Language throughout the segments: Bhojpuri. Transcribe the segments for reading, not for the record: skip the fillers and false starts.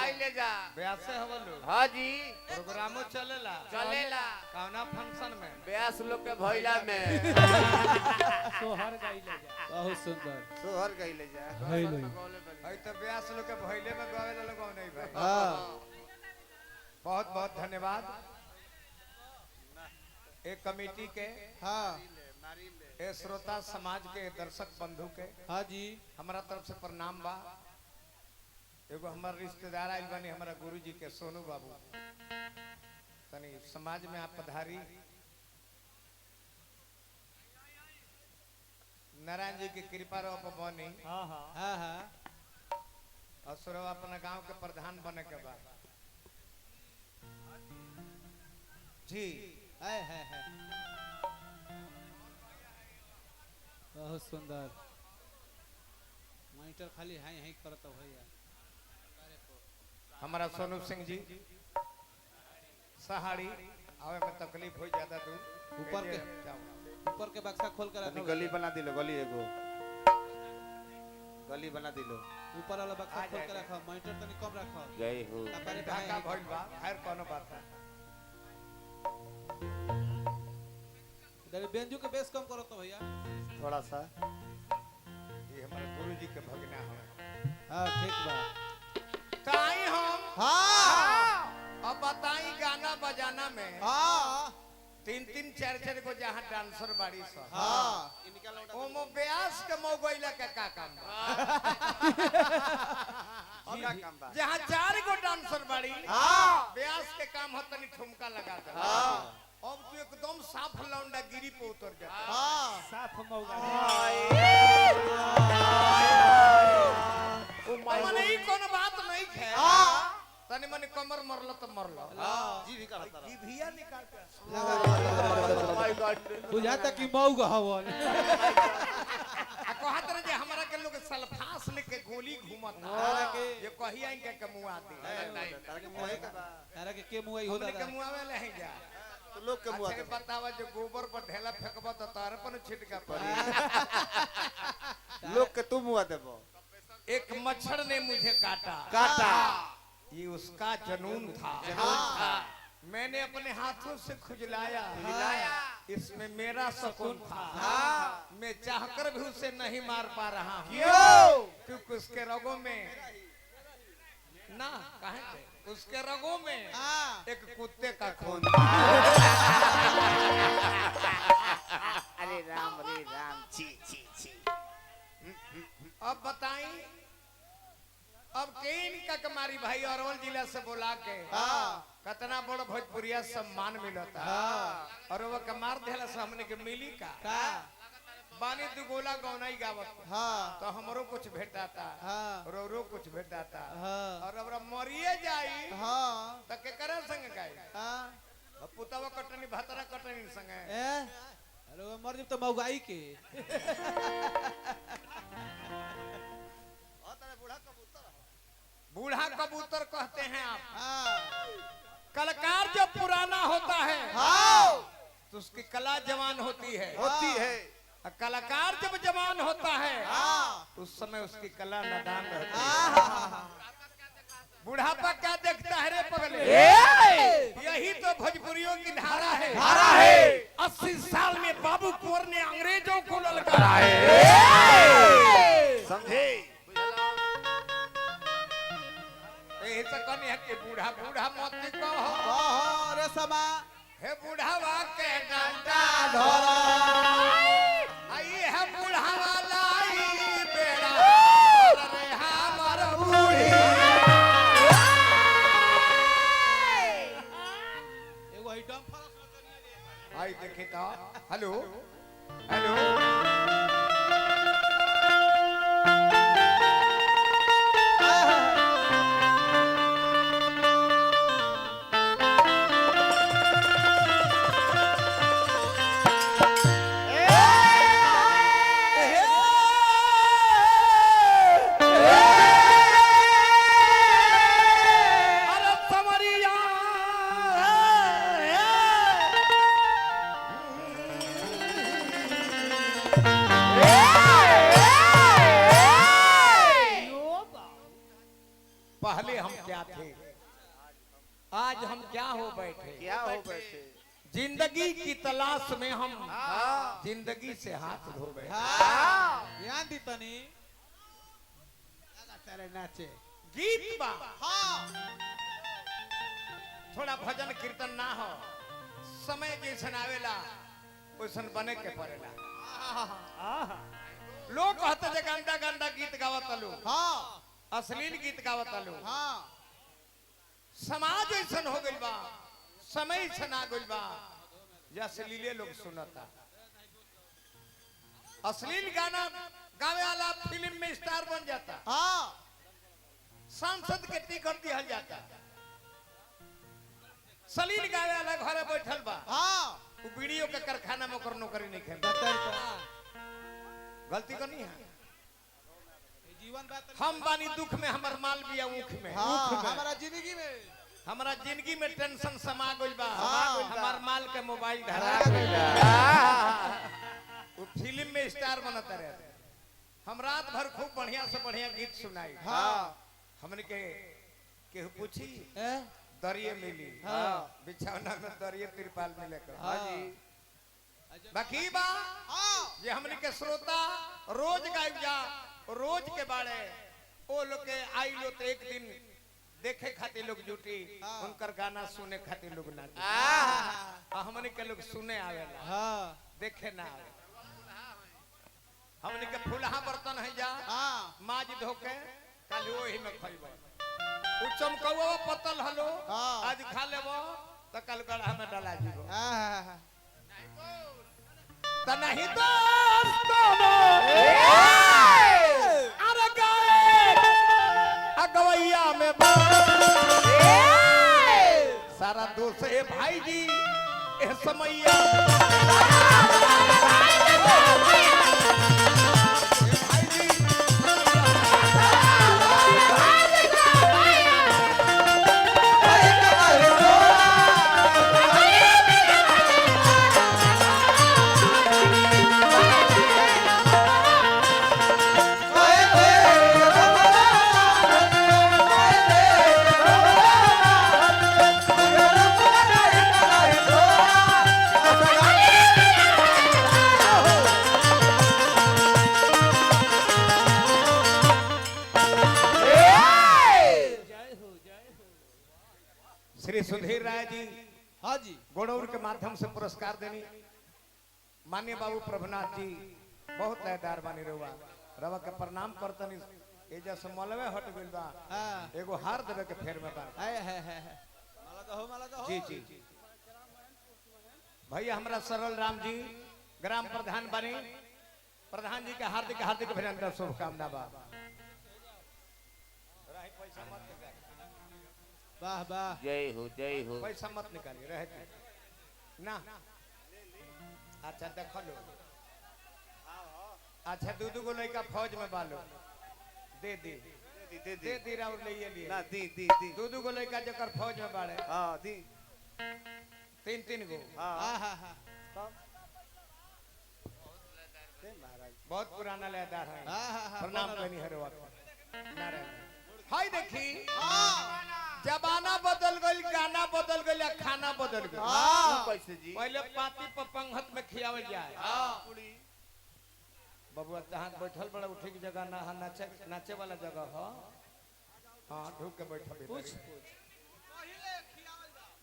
गाइले जा। ब्यासे हवलो। हाँ जी। प्रोग्रामो चलेला। चलेला। कौना फंक्शन में? ब्यास लोग के भैला में। सोहर गाइले जा। बहुत सुंदर। सोहर गईले जा। भइले। अई तो ब्यास लोग के भइले में गावे ला लोग नहीं भाई। हां। बहुत बहुत धन्यवाद एक कमेटी के, हां, ए श्रोता समाज के, दर्शक बंधु के। हाँ जी। हमारा तरफ से प्रणाम बा। एगो हमार रिश्तेदार आइल बानी, हमारा गुरु जी के सोनू बाबू, तनी समाज में आप पधारी। नारायण जी की कृपा रहो पर बनी। हाँ हाँ। हाँ हाँ। और सुरवा अपना गांव के प्रधान बने के बाद जी। है है है। बहुत सुंदर। मॉनिटर खाली हाई हाई करत भैया। हमारा सोनू सिंह जी सहाड़ी आवे में तकलीफ हो ज्यादा दूर। ऊपर के ऊपर के बक्सा खोल कर रखो। गली बना दिलो, गली एगो गली बना दिलो। ऊपर वाला बक्सा खोल कर रखो, मॉनिटर तनी कम रखो। जय हो। कपारे पे ढाका भइल बा, खैर कोनो बात ना। इधर बेंजू के बेस कम करो तो भैया थोड़ा सा। ये हमारे गुरु जी के भगना है। हां ठीक बा। ताई हम हां। अब बताई गाना बजाना में हां तीन तीन चार चार को जहां डांसर बाड़ी स। हां। ओमो ब्यास के मौगैला के का काम बा? का काम बा? जहां चार गो डांसर बाड़ी, हां, ब्यास के काम हो तनी ठुमका लगा दे। हां। अब तू एकदम साफ लौंडा गिरी पे उतर जा। हां। साफ मौगा। मने ई कोनो बात नहीं है। हां। तनी मनी कमर मरल तो मरल। हां। जी भी करत जी भैया निकाल के। बुझाता कि मौग हवन। आ कहत रहे जे हमरा के लोग सल्फास लेके गोली घुमत के ये कहिया इनके के मुआ दे। तारा के मुआ के बा। तारा के के मुआई हो हमने के दादा। मुआवे ले हैं जा। तो लोग के मुआ अच्छा दे। बतावा जो गोबर पर ढेला फेंकबो तो तार पर छिटका पड़ी। लोग के तू मुआ देबो। एक मच्छर ने मुझे काटा। काटा। ये उसका जनून था। हाँ। मैंने अपने हाथों से खुजलाया। खुजलाया। इसमें मेरा सुकून था। हाँ। मैं चाहकर भी उसे नहीं मार पा रहा हूँ। क्यों? क्योंकि उसके रगों में ना काहे के उसके रगों में एक कुत्ते का खून था। अरे राम रे राम, छी छी छी। अब बताई अब केन का कमारी भाई अरवल जिला से बोला के कतना बड़ भोजपुरिया सम्मान मिलता। और वो कमार देला से हमने के मिली का बानी दुगोला गौनाई गावत। हाँ। तो हमरो कुछ भेटाता। हाँ। रोरो कुछ भेटाता। हाँ। और अब मरिए जाई। हाँ। तो केकरा संग गाई? हाँ। पुतवा कटनी भतरा कटनी संगे। ए अरे मर जब तो मौगाई के। बूढ़ा कबूतर कहते हैं आप। हाँ। कलाकार जब पुराना होता है, हाँ, तो उसकी कला जवान होती है। होती है। और कलाकार जब जवान होता है, हाँ, उस समय उसकी कला नादान रहती है। हाँ। बुढ़ापा क्या देखता है रे पगले? यही तो भोजपुरियों की धारा है। धारा है। 80 साल में बाबू कुंवर ने अंग्रेजों को ललकारा है। समझे? यही तो कहनी है कि बूढ़ा बूढ़ा मत कहो। कहो रे समा। हे बुढ़ावा के डंडा धरा। आई है बुढ़ावा लाई बेड़ा रे हमर बूढ़ी। एगो हई डम फरस नचनिया रे। आई देखी तो हेलो हेलो हम क्या थे, आज हम क्या हो बैठे। क्या हो बैठे। जिंदगी की तलाश में हम जिंदगी से हाथ धो बैठे। ध्यान दी तनी तारे नाचे। गीत बा, हाँ। थोड़ा भजन कीर्तन ना हो, समय जैसन आवेला वैसन बने के पड़ेला। लोग कहते जे गंदा गंदा गीत गावत लो, हाँ। अश्लील गीत गावत लो। हाँ। समाज ऐसन हो गइल बा, समय ऐसन आ गइल बा जे अश्लीले लोग सुनता। अश्लील गाना गावे वाला फिल्म में स्टार बन जाता, हाँ। सांसद के टिकट दिहल जाता। सलील गावे वाला घरे बैठल बा, हाँ। उ बीड़ियों के कारखाना में ओकर नौकरी नहीं खेल। बताई तो। गलती करनी है। जीवन बात हम बानी दुख में, हमर माल बिया ऊख में। हाँ, हमारा जिंदगी में, हमारा जिंदगी में टेंशन समा गइल बा, हाँ। हमार माल के मोबाइल धरा गइल बा। उ फिल्म में स्टार बनत रहे। हम रात भर खूब बढ़िया से बढ़िया गीत सुनाई। हाँ। हमने के केहू पूछी ए? दरिये मिली, हाँ। बिछौना में दरिये तिरपाल मिले कर। हाँ जी। बाकी बा हाँ। ये हमने के श्रोता रोज गायब जा, रोज के बाड़े ओ लोग के आई लो तो एक दिन देखे खातिर लोग जुटी, हाँ। उनकर गाना सुने खातिर लोग ना जुटी। आ हमने के लोग सुने आवेला, हाँ। देखे ना आवे। हमने के फुलहा बर्तन है जा, हाँ। माज धोके कल ओही में खइबो। उ चमकौआ पतल हलो, हाँ। आज खा लेबो तो कल गढ़ा में डला जीबो। हाँ। त नहीं दोस्तों अरे गाए अगवैया में सारा दोष है भाई जी ए समैया। ए भाई जी, जय हो, जय हो। श्री सुधीर राय जी हाँ जी गोड़ौर के माध्यम से पुरस्कार देनी। मान्य बाबू प्रभुनाथ जी बहुत लयदार बानी रहुआ, रवा के प्रणाम करतनी। एजा से मलवे हट गइल बा, हाँ। एगो हार देवे के फेर में बा। है है है है। माला दहो, माला दहो। जी जी भैया हमरा सरल राम जी ग्राम प्रधान बनी, प्रधान जी के हार्दिक हार्दिक अभिनंदन शुभकामना बा। वाह वाह। जय हो, जय हो। पैसा मत निकालिए, रह दे ना। अच्छा देख लो, अच्छा दू दू गो लड़का फौज में बालो दे दी, दे दी, दे दी राउर ले लिए ना दी दी दी। दू दू गो लड़का जकर फौज में बाड़े, हाँ दी। तीन तीन गो। हाँ हाँ हाँ हाँ। दे महाराज। बहुत पुराना लयदार है। हाँ हाँ हाँ। प्रणाम कनी हरवा नारायण। हाय देखी, हाँ। जमाना बदल गइल, गाना बदल गइल, आ खाना बदल गइल। हाँ। कैसे जी? पहले पाती पर पंगत में खियावल जाए। हाँ पूरी। बबुआ जहाँ बैठल बड़ा उठे की जगह ना है, नाचे नाचे वाला जगह हो। हाँ ढूक के बैठल भीतर। पूछ पूछ।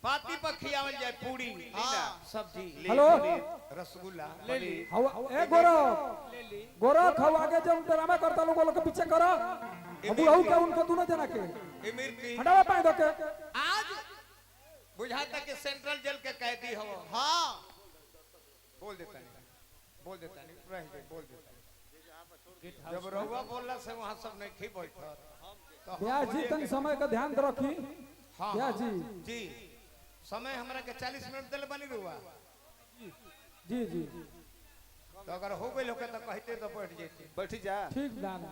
पाती पर खियावल जाए पूरी, हाँ। सब्जी, हेलो। रसगुल्ला। ले ली, हवा ए गोरख, ले ली। गोरख हवा आगे जब ड्रामा करता लोग लोग के पीछे करो। अब बुढ़ऊ के उनके दोनों जना के इमरती। हटावा पानी दो के। आज बुझाता कि सेंट्रल जेल के कैदी हो। हाँ। बोल देता नहीं, बोल देता नहीं, रह गए, बोल देता नहीं। जब रहुआ बोलला से वहां सब नहीं थी बैठल तो हम ब्यास जी बोलिए तनी समय का ध्यान रखी। हाँ, ब्यास जी। जी समय हमरा के 40 मिनट दिल बनी रहुआ। जी जी तो अगर हो गइल होके तो कहते तो बैठ जेती। बैठी जा, ठीक दान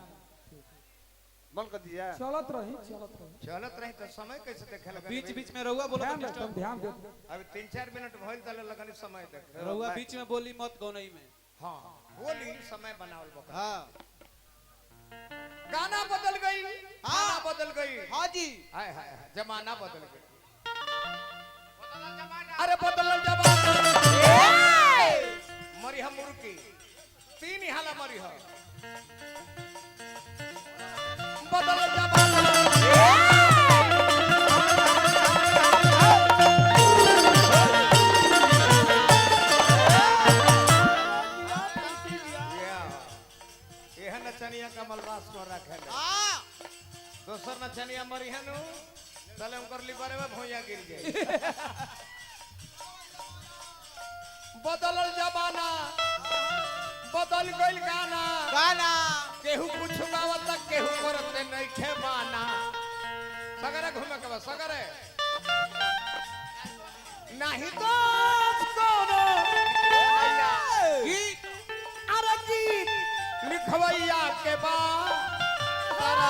मन कर दिया। चलत रही, चलत रही। चलत रही तो समय कैसे देखे लगन? बीच बीच में रहुआ बोलो ध्यान तो रख, डिस्टर्ब। ध्यान दे। अभी 3-4 मिनट भइल तले लगन समय देखे। रहुआ बीच में बोली मत गौनई में। हाँ बोली समय बनावल बका। हाँ। गाना बदल गई, खाना बदल गई। हाँ जी। हाय हाय हाय, जमाना बदल गई। अरे बदल जमाना। मरी हम मुर्की तीन हाला मरी हो। बदल जमाना। यह नचनिया कमलवास को रखे। हाँ। दोसर नचनिया मरी है नु तले उनकर लिबारे में भुइया गिर गई। बदलल जमाना, बदल गइल गाना। गाना। केहू कुछ गावत, केहू करत नइखे माना। सगरे घूमे के बा सगरे। नाही तो कोनो गीत। अरे गीत लिखवैया के बा तारा।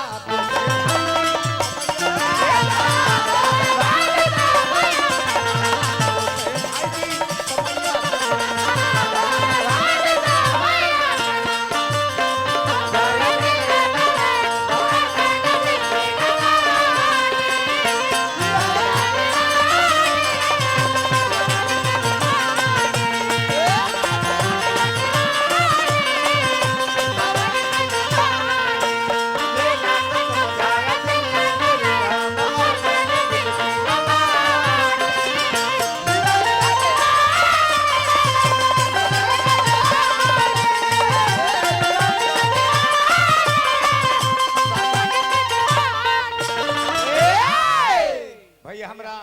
भैया हमरा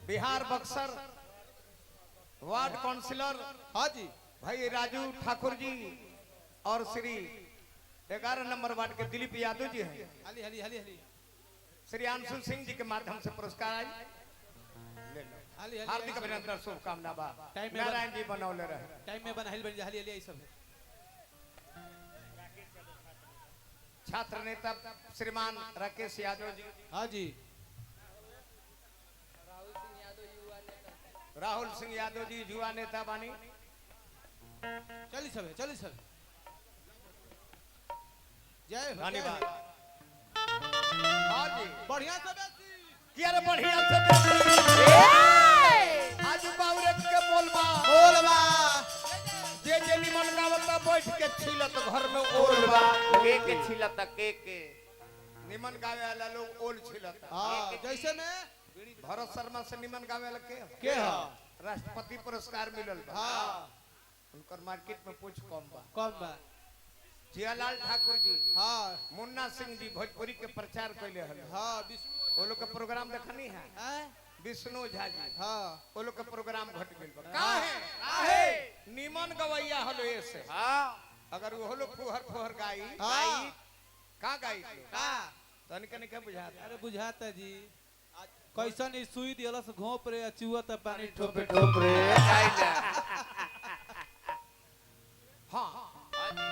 बिहार बक्सर वार्ड काउंसिलर हाँ जी। भाई राजू ठाकुर जी और श्री 11 नंबर वार्ड के दिलीप यादव जी हैं। हली हली हली हली। श्री अंशु सिंह जी के माध्यम से पुरस्कार आई। ले लो। हली हली। हार्दिक अभिनंदन, शुभकामना बा। टाइम में नारायण जी बनौले रहे। टाइम में बनाइल बन जा। हली हली सब है। छात्र नेता श्रीमान राकेश यादव जी। हाँ जी। राहुल सिंह यादव जी युवा नेता बानी। चली सब है, चली सब। जय हो, जय धन्यवाद। हो। हाँ जी। बढ़िया से बेसी। कि अरे बढ़िया से आज बावरे के बोलबा। बोलबा। जे जे निमन गावता बैठ के छिलत घर में ओलबा। के के छिलता के के? निमन गावे वाला लोग ओल छिलता। हाँ, जैसे में भरत शर्मा से निमन गावे वाला के के हा? राष्ट्रपति पुरस्कार मिलल बा। हाँ। उनकर मार्केट में कुछ कम बा। कम बा। जियालाल ठाकुर जी, हाँ। मुन्ना सिंह जी भोजपुरी के प्रचार कैले हल। हाँ, विष्णु। वो लोग के प्रोग्राम देखनी है। हैं? विष्णु झा जी। हाँ। वो लोग के प्रोग्राम घट गेल बा। काहे? काहे निमन गवैया हलो ऐसे। हाँ। अगर वो लोग फुहर फुहर गाई, हाँ। का गाई? का? तनिक निक बुझाता। अरे बुझाता जी, कैसन ई सुई दियलस घोप रे, अचुआ त पानी ठोपे ठोप रे गाई ना। हाँ,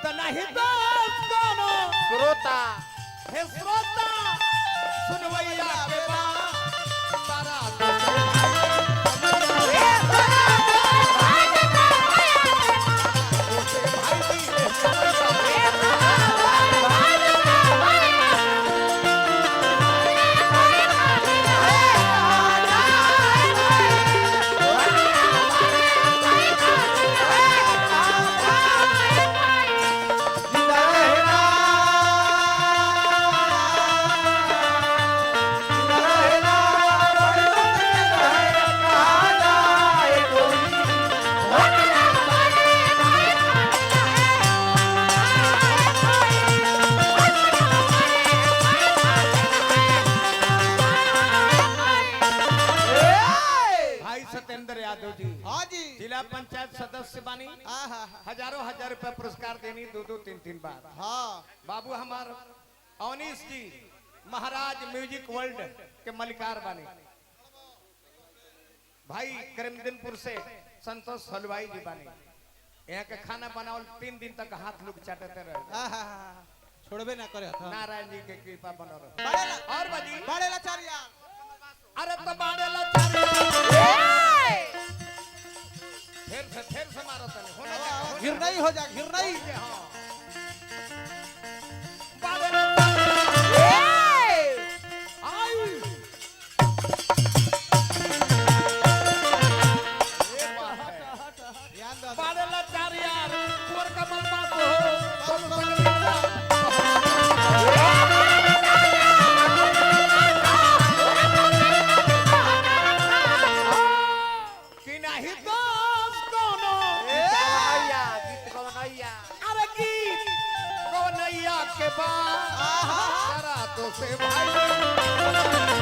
त नहीं दोस्त कोनो श्रोता। हे श्रोता सुनवैया के बा तारा दोस्त। भाई जी, सुनवैया के बा। जिंदा रहना, जिंदा रहना, कहा जाए कोई। भाई सत्येंद्र यादव जी, हाँ जी। जिला पंचायत सदस्य बानी। हाँ हाँ हाँ। हजारों हजार रुपया पुरस्कार देनी दो दो तीन तीन बार। हाँ। बाबू हमार अवनीश जी महाराज म्यूजिक वर्ल्ड के मलिकार बानी। भाई करमदीनपुर से संतोष हलवाई जी बानी। यहाँ के खाना बनावल 3 दिन तक हाथ लोग चाटते रहे। हाँ हाँ हाँ। छोड़बे ना करे हथ। नारायण जी के कृपा बनो रहे। बड़ेला। और बाजी। बड़ेला चारिया। अरे तो बाड़ेला चारिया। फिर से मारो तने होना जा, होना घिर नहीं हो जा, घिर नहीं। जा। हाँ। दोष कोनो। गवनैया गीत गवनैया। अरे गीत गवनैया के बाद जरा तो से भाई।